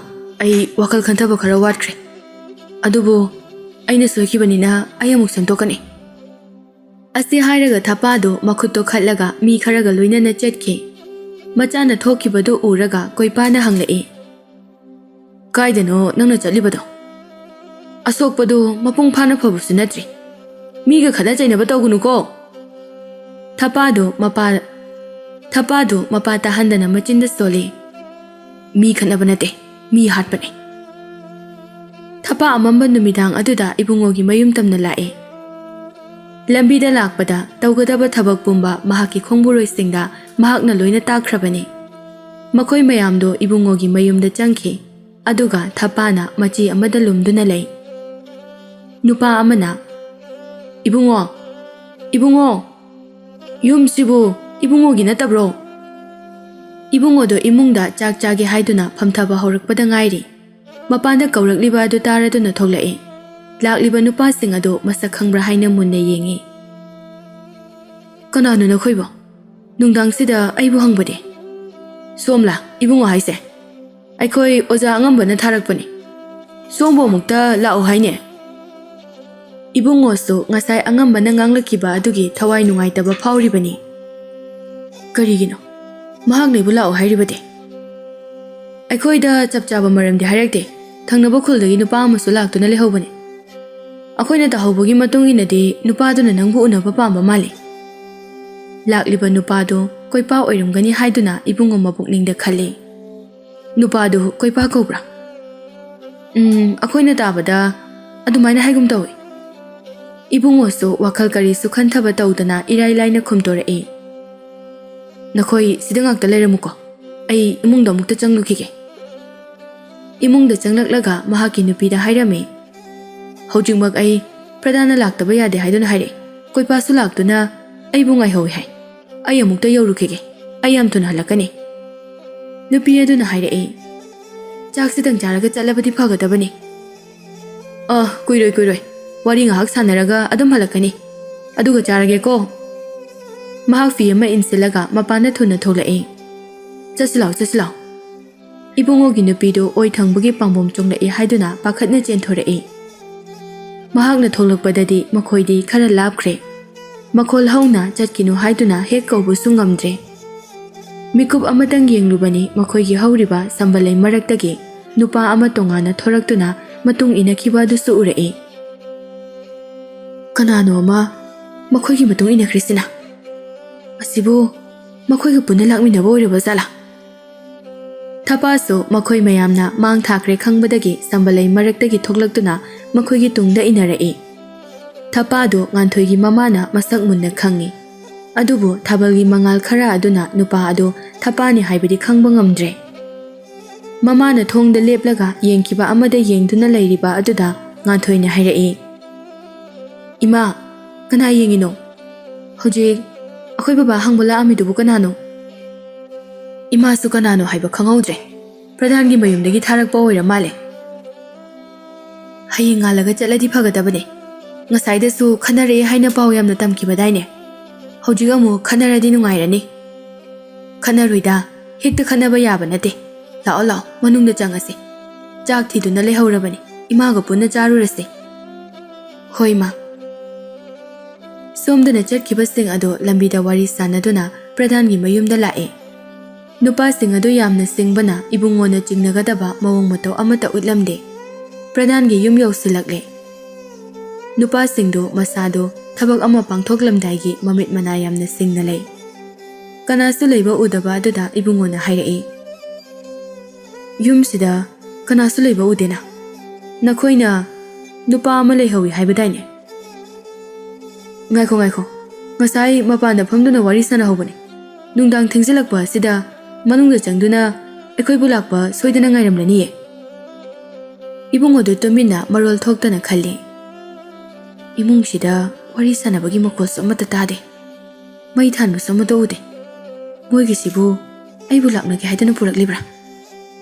ꯑꯩ ꯋꯥꯈꯜ ꯈꯟꯊꯕ ꯈꯔ ꯋꯥꯠꯈ꯭ꯔꯦ꯫ ꯑꯗꯨꯕꯨ ꯑꯩꯅ ꯁꯣꯏꯈꯤꯕꯅꯤꯅ ꯑꯩ ꯑꯃꯨꯛ ꯁꯦꯝꯗꯣꯛꯀꯅꯤ꯫" ꯑꯁꯤ ꯍꯥꯏꯔꯒ ꯊꯄꯥꯗꯣ ꯃꯈꯨꯠꯇꯣ ꯈꯠꯂꯒ ꯃꯤ ꯈꯔꯒ ꯂꯣꯏꯅꯅ ꯆꯠꯈꯤ꯫ ꯃꯆꯥꯅ ꯊꯣꯛꯈꯤꯕꯗꯨ ꯎꯔꯒ ꯀꯣꯏꯄꯥꯅ ꯍꯪꯂꯛꯏ, "ꯀꯥꯏꯗꯅꯣ ꯅꯪꯅ ꯆꯠꯂꯤꯕꯗꯣ? ꯑꯁꯣꯛꯄꯗꯨ ꯃꯄꯨꯡ ꯐꯥꯅ ꯐꯕꯁꯨ ꯅꯠꯇ꯭ꯔꯤ꯫ ꯃꯤꯒ ꯈꯠꯅ ꯆꯩꯅꯕ ꯇꯧꯒꯅꯨꯀꯣ꯫" ꯊꯄꯥꯗꯨ ꯃꯄꯥ, ꯊꯄꯥꯗꯨ ꯃꯄꯥ ꯇꯥꯍꯟꯗꯅ ꯃꯆꯤꯟꯗ ꯁꯣꯜꯂꯤ꯫ "ꯃꯤ ꯈꯠꯅꯕ ꯅꯠꯇꯦ, ꯃꯤ ꯍꯥꯠꯄꯅꯦ꯫" ꯊꯄꯥ ꯑꯃꯝꯕ ꯅꯨꯃꯤꯗꯥꯡ ꯑꯗꯨꯗ ꯏꯕꯨꯡꯉꯣꯒꯤ ꯃꯌꯨꯝ ꯇꯝꯅ ꯂꯥꯛꯏ꯫ ꯂꯝꯕꯤꯗ ꯂꯥꯛꯄꯗ ꯇꯧꯒꯗꯕ ꯊꯕꯛ ꯄꯨꯝꯕ ꯃꯍꯥꯛꯀꯤ ꯈꯣꯡꯕꯨꯔꯣꯏꯁꯤꯡꯗ ꯃꯍꯥꯛꯅ ꯂꯣꯏꯅ ꯇꯥꯛꯈ꯭ꯔꯕꯅꯤ꯫ ꯃꯈꯣꯏ ꯃꯌꯥꯝꯗꯣ ꯏꯕꯨꯡꯉꯣꯒꯤ ꯃꯌꯨꯝꯗ ꯆꯪꯈꯤ꯫ ꯑꯗꯨꯒ ꯊꯄꯥꯅ ꯃꯆꯤ ꯑꯃꯗ ꯂꯨꯝꯗꯨꯅ ꯂꯩ꯫ ꯅꯨꯄꯥ ꯑꯃꯅ, "ꯏꯕꯨꯡꯉꯣ, ꯏꯕꯨꯡꯉꯣ, ꯌꯨꯝꯁꯤꯕꯨ ꯏꯕꯨꯡꯉꯣꯒꯤ ꯅꯠꯇꯕ꯭ꯔꯣ?" ꯏꯕꯨꯡꯉꯣꯗꯣ ꯏꯃꯨꯡꯗ ꯆꯥꯛ ꯆꯥꯒꯦ ꯍꯥꯏꯗꯨꯅ ꯐꯝꯊꯕ ꯍꯧꯔꯛꯄꯗ ꯉꯥꯏꯔꯤ꯫ ꯃꯄꯥꯟꯗ ꯀꯧꯔꯛꯂꯤꯕ ꯑꯗꯨ ꯇꯥꯔꯗꯨꯅ ꯊꯣꯛꯂꯛꯏ꯫ ꯂꯥꯛꯂꯤꯕ ꯅꯨꯄꯥꯁꯤꯡ ꯑꯗꯨ ꯃꯁꯛ ꯈꯪꯕ꯭ꯔꯥ ꯍꯥꯏꯅ ꯃꯨꯟꯅ ꯌꯦꯡꯉꯤ꯫ "ꯀꯅꯥꯅꯣ ꯅꯈꯣꯏꯕꯣ? ꯅꯨꯡꯗꯥꯡꯁꯤꯗ ꯑꯩꯕꯨ ꯍꯪꯕꯗꯤ?" "ꯁꯣꯝꯂꯥ ꯏꯕꯨꯡꯉꯣ ꯍꯥꯏꯁꯦ? ꯑꯩꯈꯣꯏ ꯑꯣꯖꯥ ꯑꯉꯝꯕꯅ ꯊꯥꯔꯛꯄꯅꯤ꯫ ꯁꯣꯝꯕꯨ ꯑꯃꯨꯛꯇ ꯂꯥꯛꯑꯣ ꯍꯥꯏꯅꯦ꯫" ꯏꯕꯨꯡꯉꯣꯁꯨ ꯉꯁꯥꯏ ꯑꯉꯝꯕꯅ ꯉꯥꯡꯂꯛꯈꯤꯕ ꯑꯗꯨꯒꯤ ꯊꯋꯥꯏ ꯅꯨꯡꯉꯥꯏꯇꯕ ꯐꯥꯎꯔꯤꯕꯅꯤ꯫ "ꯀꯔꯤꯒꯤꯅꯣ? ꯃꯍꯥꯛꯅ ꯑꯩꯕꯨ ꯂꯥꯛꯑꯣ ꯍꯥꯏꯔꯤꯕꯗꯤ?" "ꯑꯩꯈꯣꯏꯗ ꯆꯞ ꯆꯥꯕ ꯃꯔꯝꯗꯤ ꯍꯥꯏꯔꯛꯇꯦ꯫ ꯊꯪꯅꯕ ꯈꯨꯜꯗꯒꯤ ꯅꯨꯄꯥ ꯑꯃꯁꯨ ꯂꯥꯛꯇꯨꯅ ꯂꯩꯍꯧꯕꯅꯤ꯫ ꯑꯩꯈꯣꯏꯅ ꯇꯥꯍꯧꯕꯒꯤ ꯃꯇꯨꯡ ꯏꯟꯅꯗꯤ ꯅꯨꯄꯥꯗꯨꯅ ꯅꯪꯕꯨ ꯎꯅꯕ ꯄꯥꯝꯕ ꯃꯥꯜꯂꯤ꯫ ꯂꯥꯛꯂꯤꯕ ꯅꯨꯄꯥꯗꯨ ꯀꯣꯏꯄꯥ ꯑꯣꯏꯔꯝꯒꯅꯤ ꯍꯥꯏꯗꯨꯅ ꯏꯕꯨꯡꯉꯣ ꯃꯄꯨꯛꯅꯤꯡꯗ ꯈꯜꯂꯤ꯫ ꯅꯨꯄꯥꯗꯨ ꯀꯣꯏꯄꯥ ꯀꯧꯕ꯭ꯔꯥ?" "ꯎꯝ, ꯑꯩꯈꯣꯏꯅ ꯇꯥꯕꯗ ꯑꯗꯨꯃꯥꯏꯅ ꯍꯥꯏꯒꯨꯝ ꯇꯧꯏ꯫" ꯏꯕꯨꯡꯉꯣꯁꯨ ꯋꯥꯈꯜ ꯀꯔꯤꯁꯨ ꯈꯟꯊꯕ ꯇꯧꯗꯅ ꯏꯔꯥꯏ ꯂꯥꯏꯅ ꯈꯨꯝꯗꯣꯔꯛꯏ꯫ "ꯅꯈꯣꯏ ꯁꯤꯗ ꯉꯥꯛꯇ ꯂꯩꯔꯝꯃꯨꯀꯣ, ꯑꯩ ꯏꯃꯨꯡꯗ ꯑꯃꯨꯛꯇ ꯆꯪꯂꯨꯈꯤꯒꯦ꯫" ꯏꯃꯨꯡꯗ ꯆꯪꯂꯛꯂꯒ ꯃꯍꯥꯛꯀꯤ ꯅꯨꯄꯤꯗ ꯍꯥꯏꯔꯝꯃꯤ, "ꯍꯧꯖꯤꯛꯃꯛ ꯑꯩ ꯄ꯭ꯔꯙꯥꯟꯅ ꯂꯥꯛꯇꯕ ꯌꯥꯗꯦ ꯍꯥꯏꯗꯨꯅ ꯍꯥꯏꯔꯛꯏ꯫ ꯀꯣꯏꯄꯥꯁꯨ ꯂꯥꯛꯇꯨꯅ ꯑꯩꯕꯨ ꯉꯥꯏꯍꯧꯏ ꯍꯥꯏ꯫ ꯑꯩ ꯑꯃꯨꯛꯇ ꯌꯧꯔꯨꯈꯤꯒꯦ꯫ ꯑꯩ ꯌꯥꯝ ꯊꯨꯅ ꯍꯜꯂꯛꯀꯅꯤ꯫" ꯅꯨꯄꯤ ꯑꯗꯨꯅ ꯍꯥꯏꯔꯛꯏ, "ꯆꯥꯛꯁꯤꯗꯪ ꯆꯥꯔꯒ ꯆꯠꯂꯕꯗꯤ ꯐꯒꯗꯕꯅꯤ꯫" "ꯑ, ꯀꯨꯏꯔꯣꯏ, ꯀꯨꯏꯔꯣꯏ꯫ ꯋꯥꯔꯤ ꯉꯥꯏꯍꯥꯛ ꯁꯥꯟꯅꯔꯒ ꯑꯗꯨꯝ ꯍꯜꯂꯛꯀꯅꯤ꯫ ꯑꯗꯨꯒ ꯆꯥꯔꯒꯦꯀꯣ꯫" ꯃꯍꯥꯛ ꯐꯤ ꯑꯃ ꯏꯟꯁꯤꯜꯂꯒ ꯃꯄꯥꯟꯗ ꯊꯨꯅ ꯊꯣꯛꯂꯛꯏ꯫ "ꯆꯠꯁꯤ ꯂꯥꯎ, ꯆꯠꯁꯤ ꯂꯥꯎ꯫" ꯏꯕꯨꯡꯉꯣꯒꯤ ꯅꯨꯄꯤꯗꯨ ꯑꯣꯏ ꯊꯪꯕꯒꯤ ꯄꯥꯝꯕꯣꯝ ꯆꯣꯡꯂꯛꯏ ꯍꯥꯏꯗꯨꯅ ꯄꯥꯈꯠꯅ ꯆꯦꯟꯊꯣꯔꯛꯏ꯫ ꯃꯍꯥꯛꯅ ꯊꯣꯛꯂꯛꯄꯗꯗꯤ ꯃꯈꯣꯏꯗꯤ ꯈꯔ ꯂꯥꯞꯈ꯭ꯔꯦ꯫ ꯃꯈꯣꯜ ꯍꯧꯅ ꯆꯠꯈꯤꯅꯨ ꯍꯥꯏꯗꯨꯅ ꯍꯦꯛ ꯀꯧꯕꯁꯨ ꯉꯝꯗ꯭ꯔꯦ꯫ ꯃꯤꯀꯨꯞ ꯑꯃꯇꯪ ꯌꯦꯡꯂꯨꯕꯅꯤ, ꯃꯈꯣꯏꯒꯤ ꯍꯧꯔꯤꯕ ꯁꯝꯕꯜꯂꯩ ꯃꯔꯛꯇꯒꯤ ꯅꯨꯄꯥ ꯑꯃ ꯇꯣꯉꯥꯟꯅ ꯊꯣꯔꯛꯇꯨꯅ ꯃꯇꯨꯡ ꯏꯟꯅꯈꯤꯕ ꯑꯗꯨꯁꯨ ꯎꯔꯛꯏ꯫ "ꯀꯅꯥꯅꯣ ꯑꯃ ꯃꯈꯣꯏꯒꯤ ꯃꯇꯨꯡ ꯏꯟꯅꯈ꯭ꯔꯤꯁꯤꯅ? ꯑꯁꯤꯕꯨ ꯃꯈꯣꯏꯒ ꯄꯨꯟꯅ ꯂꯥꯛꯃꯤꯟꯅꯕ ꯑꯣꯏꯔꯕ ꯖꯥꯠꯂꯥ?" ꯊꯄꯥꯁꯨ ꯃꯈꯣꯏ ꯃꯌꯥꯝꯅ ꯃꯥꯡ ꯊꯥꯈ꯭ꯔꯦ ꯈꯪꯕꯗꯒꯤ ꯁꯝꯕꯜꯂꯩ ꯃꯔꯛꯇꯒꯤ ꯊꯣꯛꯂꯛꯇꯨꯅ ꯃꯈꯣꯏꯒꯤ ꯇꯨꯡꯗ ꯏꯟꯅꯔꯛꯏ꯫ ꯊꯄꯥꯗꯨ ꯉꯥꯟꯊꯣꯏꯒꯤ ꯃꯃꯥꯅ ꯃꯁꯛ ꯃꯨꯟꯅ ꯈꯪꯏ꯫ ꯑꯗꯨꯕꯨ ꯊꯥꯕꯜꯒꯤ ꯃꯉꯥꯜ ꯈꯔ ꯑꯗꯨꯅ ꯅꯨꯄꯥ ꯑꯗꯨ ꯊꯄꯥꯅꯤ ꯍꯥꯏꯕꯗꯤ ꯈꯪꯕ ꯉꯝꯗ꯭ꯔꯦ꯫ ꯃꯃꯥꯅ ꯊꯣꯡꯗ ꯂꯦꯞꯂꯒ ꯌꯦꯡꯈꯤꯕ ꯑꯃꯗ ꯌꯦꯡꯗꯨꯅ ꯂꯩꯔꯤꯕ ꯑꯗꯨꯗ ꯉꯥꯟꯊꯣꯏꯅ ꯍꯥꯏꯔꯛꯏ, "ꯏꯃꯥ, ꯀꯅꯥ ꯌꯦꯡꯉꯤꯅꯣ? ꯍꯧꯖꯤꯛ ꯑꯩꯈꯣꯏ ꯕꯕꯥ ꯍꯪꯕ ꯂꯥꯛꯑꯝꯃꯤꯗꯨꯕꯨ ꯀꯅꯥꯅꯣ?" "ꯏꯃꯥꯁꯨ ꯀꯅꯥꯅꯣ ꯍꯥꯏꯕ ꯈꯪꯍꯧꯗ꯭ꯔꯦ꯫ ꯄ꯭ꯔꯙꯥꯟꯒꯤ ꯃꯌꯨꯝꯗꯒꯤ ꯊꯥꯔꯛꯄ ꯑꯣꯏꯔ ꯃꯥꯜꯂꯦ꯫ ꯍꯌꯦꯡ ꯉꯥꯜꯂꯒ ꯆꯠꯂꯗꯤ ꯐꯒꯗꯕꯅꯦ꯫ ꯉꯁꯥꯏꯗꯁꯨ ꯈꯟꯅꯔꯛꯑꯦ ꯍꯥꯏꯅ ꯄꯥꯎ ꯌꯥꯝꯅ ꯇꯝꯈꯤꯕꯗꯥꯏꯅꯦ? ꯍꯧꯖꯤꯛ ꯑꯃꯨꯛ ꯈꯟꯅꯔꯗꯤ ꯅꯨꯡꯉꯥꯏꯔꯅꯤ꯫" "ꯈꯟꯅꯔꯣꯏꯗ, ꯍꯦꯛꯇ ꯈꯟꯅꯕ ꯌꯥꯕ ꯅꯠꯇꯦ꯫ ꯂꯥꯛꯑꯣ, ꯂꯥꯛꯑꯣ, ꯃꯅꯨꯡꯗ ꯆꯪꯉꯁꯤ꯫ ꯆꯥꯛ ꯊꯤꯗꯨꯅ ꯂꯩꯍꯧꯔꯕꯅꯤ, ꯏꯃꯥꯒ ꯄꯨꯟꯅ ꯆꯥꯔꯨꯔꯁꯤ꯫" "ꯍꯣꯏ, ꯃꯥ꯫" ꯁꯣꯝꯗꯅ ꯆꯠꯈꯤꯕꯁꯤꯡ ꯑꯗꯨ ꯂꯝꯕꯤꯗ ꯋꯥꯔꯤ ꯁꯥꯟꯅꯗꯨꯅ ꯄ꯭ꯔꯙꯥꯟꯒꯤ ꯃꯌꯨꯝꯗ ꯂꯥꯛꯑꯦ꯫ ꯅꯨꯄꯥꯁꯤꯡ ꯑꯗꯨ ꯌꯥꯝꯅ ꯁꯤꯡꯕꯅ ꯏꯕꯨꯡꯉꯣꯅ ꯆꯤꯡꯅꯒꯗꯕ ꯃꯑꯣꯡ ꯃꯇꯧ ꯑꯃꯠꯇ ꯎꯠꯂꯝꯗꯦ꯫ ꯄ꯭ꯔꯙꯥꯟꯒꯤ ꯌꯨꯝ ꯌꯧꯁꯤꯜꯂꯛꯂꯦ꯫ ꯅꯨꯄꯥꯁꯤꯡꯗꯨ ꯃꯁꯥꯗꯨ ꯊꯕꯛ ꯑꯃ ꯄꯥꯡꯊꯣꯛꯂꯝꯗꯥꯏꯒꯤ ꯃꯃꯤꯠ ꯃꯅꯥ ꯌꯥꯝꯅ ꯁꯤꯡꯅ ꯂꯩ꯫ ꯀꯅꯥꯁꯨ ꯂꯩꯕ ꯎꯗꯕ ꯑꯗꯨꯗ ꯏꯕꯨꯡꯉꯣꯅ ꯍꯥꯏꯔꯛꯏ, "ꯌꯨꯝꯁꯤꯗ ꯀꯅꯥꯁꯨ ꯂꯩꯕ ꯎꯗꯦꯅ꯫ ꯅꯈꯣꯏꯅ ꯅꯨꯄꯥ ꯑꯃ ꯂꯩꯍꯧꯏ ꯍꯥꯏꯕꯗꯥꯏꯅꯦ?" "ꯉꯥꯏꯈꯣ, ꯉꯥꯏꯈꯣ꯫ ꯉꯁꯥꯏ ꯃꯄꯥꯟꯗ ꯐꯝꯗꯨꯅ ꯋꯥꯔꯤ ꯁꯥꯟꯅꯍꯧꯕꯅꯦ꯫ ꯅꯨꯡꯗꯥꯡ ꯊꯦꯡꯖꯤꯜꯂꯛꯄ ꯑꯁꯤꯗ ꯃꯅꯨꯡꯗ ꯆꯪꯗꯨꯅ ꯑꯩꯈꯣꯏꯕꯨ ꯂꯥꯛꯄ ꯁꯣꯏꯗꯅ ꯉꯥꯏꯔꯝꯂꯅꯤꯌꯦ꯫" ꯏꯕꯨꯡꯉꯣꯗꯨ ꯇꯨꯃꯤꯟꯅ ꯃꯔꯣꯜ ꯊꯣꯛꯇꯅ ꯈꯜꯂꯤ꯫ "ꯏꯃꯨꯡꯁꯤꯗ ꯋꯥꯔꯤ ꯁꯥꯟꯅꯕꯒꯤ ꯃꯈꯣꯜꯁꯨ ꯑꯃꯠꯇ ꯇꯥꯗꯦ꯫ ꯃꯩ ꯊꯥꯟꯕꯁꯨ ꯑꯃꯠꯇ ꯎꯗꯦ꯫ ꯃꯣꯏꯒꯤꯁꯤꯕꯨ ꯑꯩꯕꯨ ꯂꯥꯛꯅꯒꯦ ꯍꯥꯏꯗꯨꯅ ꯄꯨꯔꯛꯂꯤꯕ꯭ꯔꯥ?"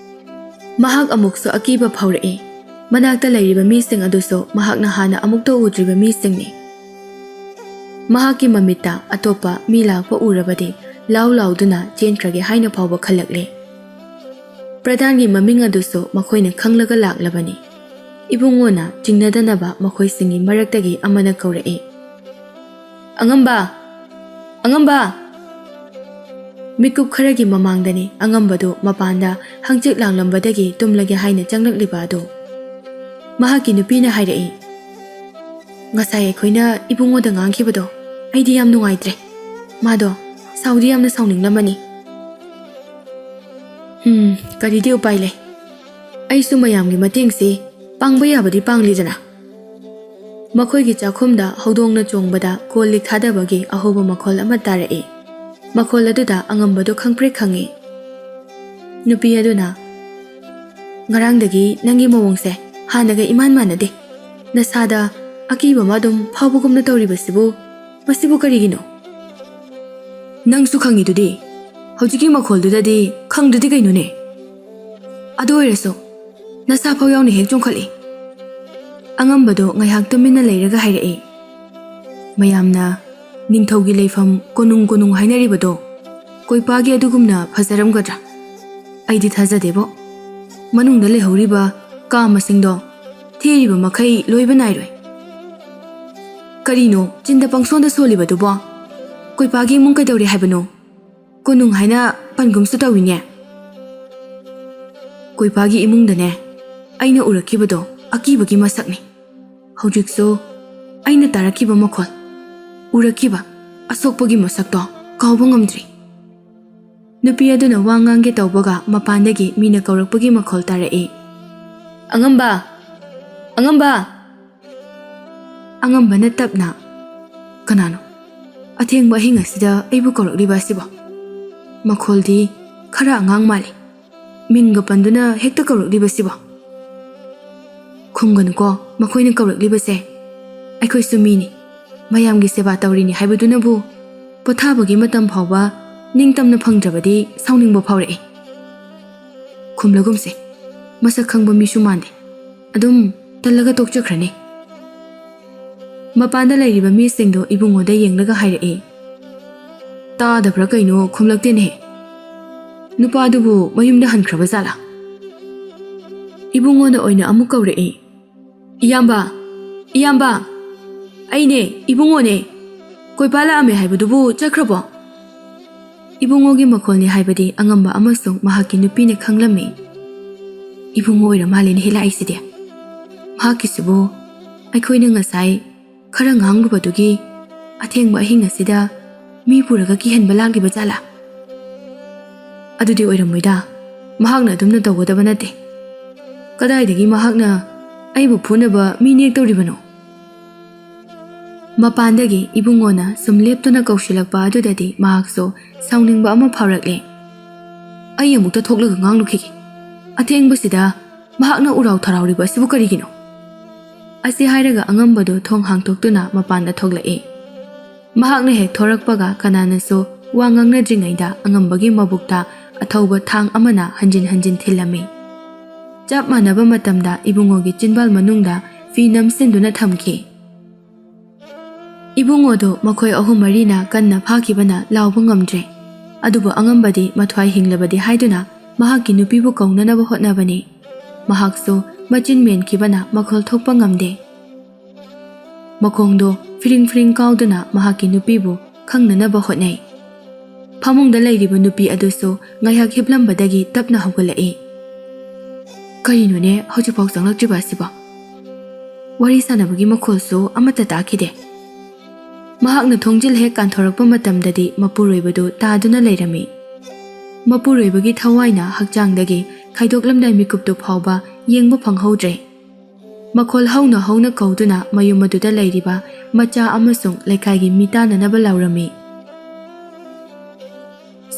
ꯃꯍꯥꯛ ꯑꯃꯨꯛꯁꯨ ꯑꯀꯤꯕ ꯐꯥꯎꯔꯛꯏ꯫ ꯃꯅꯥꯛꯇ ꯂꯩꯔꯤꯕ ꯃꯤꯁꯤꯡ ꯑꯗꯨꯁꯨ ꯃꯍꯥꯛꯅ ꯍꯥꯟꯅ ꯑꯃꯨꯛꯇ ꯎꯗ꯭ꯔꯤꯕ ꯃꯤꯁꯤꯡꯅꯤ꯫ ꯃꯍꯥꯛꯀꯤ ꯃꯃꯤꯠꯇ ꯑꯇꯣꯞꯄ ꯃꯤ ꯂꯥꯛꯄ ꯎꯔꯕꯗꯤ ꯂꯥꯎ ꯂꯥꯎꯗꯨꯅ ꯆꯦꯟꯈ꯭ꯔꯒꯦ ꯍꯥꯏꯅ ꯐꯥꯎꯕ ꯈꯜꯂꯛꯂꯦ꯫ ꯄ꯭ꯔꯙꯥꯟꯒꯤ ꯃꯃꯤꯡ ꯑꯗꯨꯁꯨ ꯃꯈꯣꯏꯅ ꯈꯪꯂꯒ ꯂꯥꯛꯂꯕꯅꯤ꯫ ꯏꯕꯨꯡꯉꯣꯅ ꯆꯤꯡꯅꯗꯅꯕ ꯃꯈꯣꯏꯁꯤꯡꯒꯤ ꯃꯔꯛꯇꯒꯤ ꯑꯃꯅ ꯀꯧꯔꯛꯏ, "ꯑꯉꯝꯕ! ꯑꯉꯝꯕ!" ꯃꯤꯀꯨꯞ ꯈꯔꯒꯤ ꯃꯃꯥꯡꯗꯅꯤ ꯑꯉꯝꯕꯗꯨ ꯃꯄꯥꯟꯗ ꯍꯪꯆꯤꯠ ꯂꯥꯡꯂꯝꯕꯗꯒꯤ ꯇꯨꯝꯂꯒꯦ ꯍꯥꯏꯅ ꯆꯪꯂꯛꯂꯤꯕ ꯑꯗꯨ꯫ ꯃꯍꯥꯛꯀꯤ ꯅꯨꯄꯤꯅ ꯍꯥꯏꯔꯛꯏ, "ꯉꯁꯥꯏ ꯑꯩꯈꯣꯏꯅ ꯏꯕꯨꯡꯉꯣꯗ ꯉꯥꯡꯈꯤꯕꯗꯣ ꯑꯩꯗꯤ ꯌꯥꯝ ꯅꯨꯡꯉꯥꯏꯇ꯭ꯔꯦ꯫ ꯃꯥꯗꯣ ꯁꯥꯎꯗꯤ ꯌꯥꯝꯅ ꯁꯥꯎꯅꯤꯡꯂꯝꯃꯅꯤ꯫ ꯎꯝ, ꯀꯔꯤꯗꯤ ꯎꯄꯥꯏ ꯂꯩ? ꯑꯩꯁꯨ ꯃꯌꯥꯝꯒꯤ ꯃꯇꯦꯡꯁꯤ ꯄꯥꯡꯕ ꯌꯥꯕꯗꯤ ꯄꯥꯡꯂꯤꯗꯅ꯫" ꯃꯈꯣꯏꯒꯤ ꯆꯥꯛꯈꯨꯝꯗ ꯍꯧꯗꯣꯡꯅ ꯆꯣꯡꯕꯗ ꯀꯣꯜ ꯂꯤꯛ ꯊꯥꯗꯕꯒꯤ ꯑꯍꯧꯕ ꯃꯈꯣꯜ ꯑꯃ ꯇꯥꯔꯛꯏ꯫ ꯃꯈꯣꯜ ꯑꯗꯨꯗ ꯑꯉꯝꯕꯗꯨ ꯈꯪꯄ꯭ꯔꯦꯛ ꯈꯪꯉꯤ꯫ ꯅꯨꯄꯤ ꯑꯗꯨꯅ, "ꯉꯔꯥꯡꯗꯒꯤ ꯅꯪꯒꯤ ꯃꯑꯣꯡꯁꯦ ꯍꯥꯟꯅꯒ ꯏꯃꯥꯟ ꯃꯥꯟꯅꯗꯦ꯫ ꯅꯁꯥꯗ ꯑꯀꯤꯕ ꯑꯃ ꯑꯗꯨꯝ ꯐꯥꯎꯕꯒꯨꯝꯅ ꯇꯧꯔꯤꯕꯁꯤꯕꯨ, ꯃꯁꯤꯕꯨ ꯀꯔꯤꯒꯤꯅꯣ? ꯅꯪꯁꯨ ꯈꯪꯉꯤꯗꯨꯗꯤ, ꯍꯧꯖꯤꯛꯀꯤ ꯃꯈꯣꯜꯗꯨꯗꯗꯤ ꯈꯪꯗ꯭ꯔꯗꯤ ꯀꯩꯅꯣꯅꯦ? ꯑꯗꯨ ꯑꯣꯏꯔꯁꯨ ꯅꯁꯥ ꯐꯥꯎ ꯌꯥꯎꯅ ꯍꯦꯛ ꯆꯣꯡꯈꯠꯂꯤ꯫" ꯑꯉꯝꯕꯗꯣ ꯉꯥꯏꯍꯥꯛ ꯇꯨꯃꯤꯟꯅ ꯂꯩꯔꯒ ꯍꯥꯏꯔꯛꯏ, "ꯃꯌꯥꯝꯅ ꯅꯤꯡꯊꯧꯒꯤ ꯂꯩꯐꯝ ꯀꯣꯅꯨꯡ ꯀꯣꯅꯨꯡ ꯍꯥꯏꯅꯔꯤꯕꯗꯣ ꯀꯣꯏꯄꯥꯒꯤ ꯑꯗꯨꯒꯨꯝꯅ ꯐꯖꯔꯝꯒꯗ꯭ꯔꯥ? ꯑꯩꯗꯤ ꯊꯥꯖꯗꯦꯕꯣ꯫ ꯃꯅꯨꯡꯗ ꯂꯩꯍꯧꯔꯤꯕ ꯀꯥ ꯃꯁꯤꯡꯗꯣ ꯊꯤꯔꯤꯕ ꯃꯈꯩ ꯂꯣꯏꯕ ꯅꯥꯏꯔꯣꯏ꯫" ꯀꯔꯤꯅꯣ ꯆꯤꯟꯗ ꯄꯪꯁꯣꯟꯗ ꯁꯣꯜꯂꯤꯕꯗꯨꯕꯣ? ꯀꯣꯏꯄꯥꯒꯤ ꯏꯃꯨꯡ ꯀꯩꯗꯧꯔꯦ ꯍꯥꯏꯕꯅꯣ? ꯀꯣꯅꯨꯡ ꯍꯥꯏꯅ ꯄꯟꯒꯨꯝꯁꯨ ꯇꯧꯏꯅꯦ꯫ ꯀꯣꯏꯄꯥꯒꯤ ꯏꯃꯨꯡꯗꯅꯦ ꯑꯩꯅ ꯎꯔꯛꯈꯤꯕꯗꯣ ꯑꯀꯤꯕꯒꯤ ꯃꯁꯛꯅꯤ꯫ ꯍꯧꯖꯤꯛꯁꯨ ꯑꯩꯅ ꯇꯥꯔꯛꯈꯤꯕ ꯃꯈꯣꯜ, ꯎꯔꯛꯈꯤꯕ ꯑꯁꯣꯛꯄꯒꯤ ꯃꯁꯛꯇꯣ ꯀꯥꯎꯕ ꯉꯝꯗ꯭ꯔꯤ꯫ ꯅꯨꯄꯤ ꯑꯗꯨꯅ ꯋꯥ ꯉꯥꯡꯒꯦ ꯇꯧꯕꯒ ꯃꯄꯥꯟꯗꯒꯤ ꯃꯤꯅ ꯀꯧꯔꯛꯄꯒꯤ ꯃꯈꯣꯜ ꯇꯥꯔꯛꯏ꯫ "ꯑꯉꯝꯕ! ꯑꯉꯝꯕ!" ꯑꯉꯝꯕꯅ ꯇꯞꯅ, "ꯀꯅꯥꯅꯣ ꯑꯊꯦꯡꯕ ꯑꯍꯤꯡ ꯑꯁꯤꯗ ꯑꯩꯕꯨ ꯀꯧꯔꯛꯂꯤꯕ ꯑꯁꯤꯕꯣ? ꯃꯈꯣꯜꯗꯤ ꯈꯔ ꯑꯉꯥꯡ ꯃꯥꯜꯂꯤ꯫ ꯃꯤꯡꯒ ꯄꯟꯗꯨꯅ ꯍꯦꯛꯇ ꯀꯧꯔꯛꯂꯤꯕꯁꯤꯕꯣ?" "ꯈꯨꯝꯒꯅꯨꯀꯣ, ꯃꯈꯣꯏꯅ ꯀꯧꯔꯛꯂꯤꯕꯁꯦ꯫ ꯑꯩꯈꯣꯏꯁꯨ ꯃꯤꯅꯤ, ꯃꯌꯥꯝꯒꯤ ꯁꯦꯕꯥ ꯇꯧꯔꯤꯅꯤ ꯍꯥꯏꯕꯗꯨꯅꯕꯨ ꯄꯣꯊꯥꯕꯒꯤ ꯃꯇꯝ ꯐꯥꯎꯕ ꯅꯤꯡꯇꯝꯅ ꯐꯪꯗ꯭ꯔꯕꯗꯤ ꯁꯥꯎꯅꯤꯡꯕ ꯐꯥꯎꯔꯛꯏ꯫ ꯈꯨꯝꯂꯒꯨꯝꯁꯦ, ꯃꯁꯛ ꯈꯪꯕ ꯃꯤꯁꯨ ꯃꯥꯟꯗꯦ꯫ ꯑꯗꯨꯝ ꯇꯜꯂꯒ ꯇꯣꯛꯆꯈ꯭ꯔꯅꯤ꯫" ꯃꯄꯥꯟꯗ ꯂꯩꯔꯤꯕ ꯃꯤꯁꯤꯡꯗꯣ ꯏꯕꯨꯡꯉꯣꯗ ꯌꯦꯡꯂꯒ ꯍꯥꯏꯔꯛꯏ꯫ "ꯇꯥꯗꯕ꯭ꯔꯥ ꯀꯩꯅꯣ, ꯈꯨꯝꯂꯛꯇꯦꯅꯦ꯫ ꯅꯨꯄꯥꯗꯨꯕꯨ ꯃꯌꯨꯝꯗ ꯍꯟꯈ꯭ꯔꯕ ꯖꯥꯠꯂꯥ?" ꯏꯕꯨꯡꯉꯣꯅ ꯑꯣꯏꯅ ꯑꯃꯨꯛ ꯀꯧꯔꯛꯏ꯫ "ꯏꯌꯥꯝꯕ! ꯏꯌꯥꯝꯕ! ꯑꯩꯅꯦ, ꯏꯕꯨꯡꯉꯣꯅꯦ꯫ ꯀꯣꯏꯄꯥ ꯂꯥꯛꯑꯝꯃꯦ ꯍꯥꯏꯕꯗꯨꯕꯨ ꯆꯠꯈ꯭ꯔꯕꯣ?" ꯏꯕꯨꯡꯉꯣꯒꯤ ꯃꯈꯣꯜꯅꯤ ꯍꯥꯏꯕꯗꯤ ꯑꯉꯝꯕ ꯑꯃꯁꯨꯡ ꯃꯍꯥꯛꯀꯤ ꯅꯨꯄꯤꯅ ꯈꯪꯂꯝꯃꯤ꯫ ꯏꯕꯨꯡꯉꯣ ꯑꯣꯏꯔ ꯃꯥꯜꯂꯦꯅꯦꯍꯦ ꯂꯥꯛꯏꯁꯤꯗꯤ꯫ ꯃꯍꯥꯛꯀꯤꯁꯤꯕꯨ ꯑꯩꯈꯣꯏꯅ ꯉꯁꯥꯏ ꯈꯔ ꯉꯥꯡꯂꯨꯕꯗꯨꯒꯤ ꯑꯊꯦꯡꯕ ꯑꯍꯤꯡ ꯑꯁꯤꯗ ꯃꯤ ꯄꯨꯔꯒ ꯀꯤꯍꯟꯕ ꯂꯥꯛꯂꯤꯕ ꯖꯥꯠꯂꯥ? ꯑꯗꯨꯗꯤ ꯑꯣꯏꯔꯝꯃꯣꯏꯗ꯫ ꯃꯍꯥꯛꯅ ꯑꯗꯨꯝꯅ ꯇꯧꯒꯗꯕ ꯅꯠꯇꯦ꯫ ꯀꯗꯥꯏꯗꯒꯤ ꯃꯍꯥꯛꯅ ꯑꯩꯕꯨ ꯐꯨꯅꯕ ꯃꯤ ꯅꯦꯛꯇꯧꯔꯤꯕꯅꯣ? ꯃꯄꯥꯟꯗꯒꯤ ꯏꯕꯨꯡꯉꯣꯅ ꯁꯨꯝ ꯂꯦꯞꯇꯨꯅ ꯀꯧꯁꯤꯜꯂꯛꯄ ꯑꯗꯨꯗꯗꯤ ꯃꯍꯥꯛꯁꯨ ꯁꯥꯎꯅꯤꯡꯕ ꯑꯃ ꯐꯥꯎꯔꯛꯂꯦ꯫ "ꯑꯩ ꯑꯃꯨꯛꯇ ꯊꯣꯛꯂꯒ ꯉꯥꯡꯂꯨꯈꯤꯒꯦ꯫ ꯑꯊꯦꯡꯕꯁꯤꯗ ꯃꯍꯥꯛꯅ ꯎꯔꯥꯎ ꯊꯔꯥꯎꯔꯤꯕ ꯑꯁꯤꯕꯨ ꯀꯔꯤꯒꯤꯅꯣ?" ꯑꯁꯤ ꯍꯥꯏꯔꯒ ꯑꯉꯝꯕꯗꯨ ꯊꯣꯡ ꯍꯥꯡꯗꯣꯛꯇꯨꯅ ꯃꯄꯥꯟꯗ ꯊꯣꯛꯂꯛꯏ꯫ ꯃꯍꯥꯛꯅ ꯍꯦꯛ ꯊꯣꯔꯛꯄꯒ ꯀꯅꯥꯅꯁꯨ ꯋꯥ ꯉꯥꯡꯅꯗ꯭ꯔꯤꯉꯩꯗ ꯑꯉꯝꯕꯒꯤ ꯃꯕꯨꯛꯇ ꯑꯊꯧꯕ ꯊꯥꯡ ꯑꯃꯅ ꯍꯟꯖꯤꯟ ꯍꯟꯖꯤꯟ ꯊꯤꯜꯂꯝꯃꯤ꯫ ꯆꯞ ꯃꯥꯟꯅꯕ ꯃꯇꯝꯗ ꯏꯕꯨꯡꯉꯣꯒꯤ ꯆꯤꯟꯕꯥꯜ ꯃꯅꯨꯡꯗ ꯐꯤ ꯅꯝꯁꯤꯟꯗꯨꯅ ꯊꯝꯈꯤ꯫ ꯏꯕꯨꯡꯉꯣꯗꯨ ꯃꯈꯣꯏ ꯑꯍꯨꯝ ꯃꯔꯤꯅ ꯀꯟꯅ ꯐꯥꯈꯤꯕꯅ ꯂꯥꯎꯕ ꯉꯝꯗ꯭ꯔꯦ꯫ ꯑꯗꯨꯕꯨ ꯑꯉꯝꯕꯗꯤ ꯃꯊ꯭ꯋꯥꯏ ꯍꯤꯡꯂꯕꯗꯤ ꯍꯥꯏꯗꯨꯅ ꯃꯍꯥꯛꯀꯤ ꯅꯨꯄꯤꯕꯨ ꯀꯧꯅꯅꯕ ꯍꯣꯠꯅꯕꯅꯤ꯫ ꯃꯍꯥꯛꯁꯨ ꯃꯆꯤꯟ ꯃꯦꯟꯈꯤꯕꯅ ꯃꯈꯣꯜ ꯊꯣꯛꯄ ꯉꯝꯗꯦ꯫ ꯃꯈꯣꯡꯗꯣ ꯐꯤꯔꯤꯡ ꯐꯤꯔꯤꯡ ꯀꯥꯎꯗꯨꯅ ꯃꯍꯥꯛꯀꯤ ꯅꯨꯄꯤꯕꯨ ꯈꯪꯅꯅꯕ ꯍꯣꯠꯅꯩ꯫ ꯐꯃꯨꯡꯗ ꯂꯩꯔꯤꯕ ꯅꯨꯄꯤ ꯑꯗꯨꯁꯨ ꯉꯥꯏꯍꯥꯛ ꯍꯤꯞꯂꯝꯕꯗꯒꯤ ꯇꯞꯅ ꯍꯧꯒꯠꯂꯛꯏ꯫ "ꯀꯔꯤꯅꯣꯅꯦ, ꯍꯧꯖꯤꯛꯐꯥꯎ ꯆꯪꯂꯛꯇ꯭ꯔꯤꯕ ꯑꯁꯤꯕꯣ?" ꯋꯥꯔꯤ ꯁꯥꯟꯅꯕꯒꯤ ꯃꯈꯣꯜꯁꯨ ꯑꯃꯠꯇ ꯇꯥꯈꯤꯗꯦ꯫ ꯃꯍꯥꯛꯅ ꯊꯣꯡꯖꯤꯜ ꯍꯦꯛ ꯀꯥꯟꯊꯣꯔꯛꯄ ꯃꯇꯝꯗꯗꯤ ꯃꯄꯨꯔꯣꯏꯕꯗꯨ ꯇꯥꯗꯨꯅ ꯂꯩꯔꯝꯃꯤ꯫ ꯃꯄꯨꯔꯣꯏꯕꯒꯤ ꯊꯋꯥꯏꯅ ꯍꯛꯆꯥꯡꯗꯒꯤ ꯈꯥꯏꯗꯣꯛꯂꯝꯗꯥꯏ ꯃꯤꯀꯨꯞꯇꯨ ꯐꯥꯎꯕ ꯌꯦꯡꯕ ꯐꯪꯍꯧꯗ꯭ꯔꯦ꯫ ꯃꯈꯣꯜ ꯍꯧꯅ ꯍꯧꯅ ꯀꯧꯗꯨꯅ ꯃꯌꯨꯝ ꯑꯗꯨꯗ ꯂꯩꯔꯤꯕ ꯃꯆꯥ ꯑꯃꯁꯨꯡ ꯂꯩꯀꯥꯏꯒꯤ ꯃꯤ ꯇꯥꯅꯅꯕ ꯂꯥꯎꯔꯝꯃꯤ꯫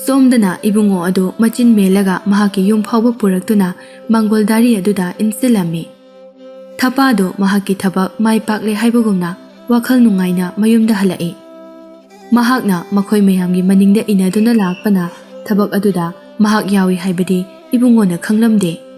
ꯁꯣꯝꯗꯅ ꯏꯕꯨꯡꯉꯣ ꯑꯗꯨ ꯃꯆꯤꯟ ꯃꯦꯜꯂꯒ ꯃꯍꯥꯛꯀꯤ ꯌꯨꯝ ꯐꯥꯎꯕ ꯄꯨꯔꯛꯇꯨꯅ ꯃꯥꯡꯒꯣꯜꯗꯥꯔꯤ ꯑꯗꯨꯗ ꯏꯟꯁꯤꯜꯂꯝꯃꯤ꯫ ꯊꯄꯥꯗꯨ ꯃꯍꯥꯛꯀꯤ ꯊꯕꯛ ꯃꯥꯏ ꯄꯥꯛꯂꯦ ꯍꯥꯏꯕꯒꯨꯝꯅ ꯋꯥꯈꯜ ꯅꯨꯡꯉꯥꯏꯅ ꯃꯌꯨꯝꯗ ꯍꯜꯂꯛꯏ꯫ ꯃꯍꯥꯛꯅ ꯃꯈꯣꯏ ꯃꯌꯥꯝꯒꯤ ꯃꯅꯤꯡꯗ ꯏꯟꯅꯗꯨꯅ ꯂꯥꯛꯄꯅ ꯊꯕꯛ ꯑꯗꯨꯗ ꯃꯍꯥꯛ ꯌꯥꯎꯏ ꯍꯥꯏꯕꯗꯤ ꯏꯕꯨꯡꯉꯣꯅ ꯈꯪꯂꯝꯗꯦ꯫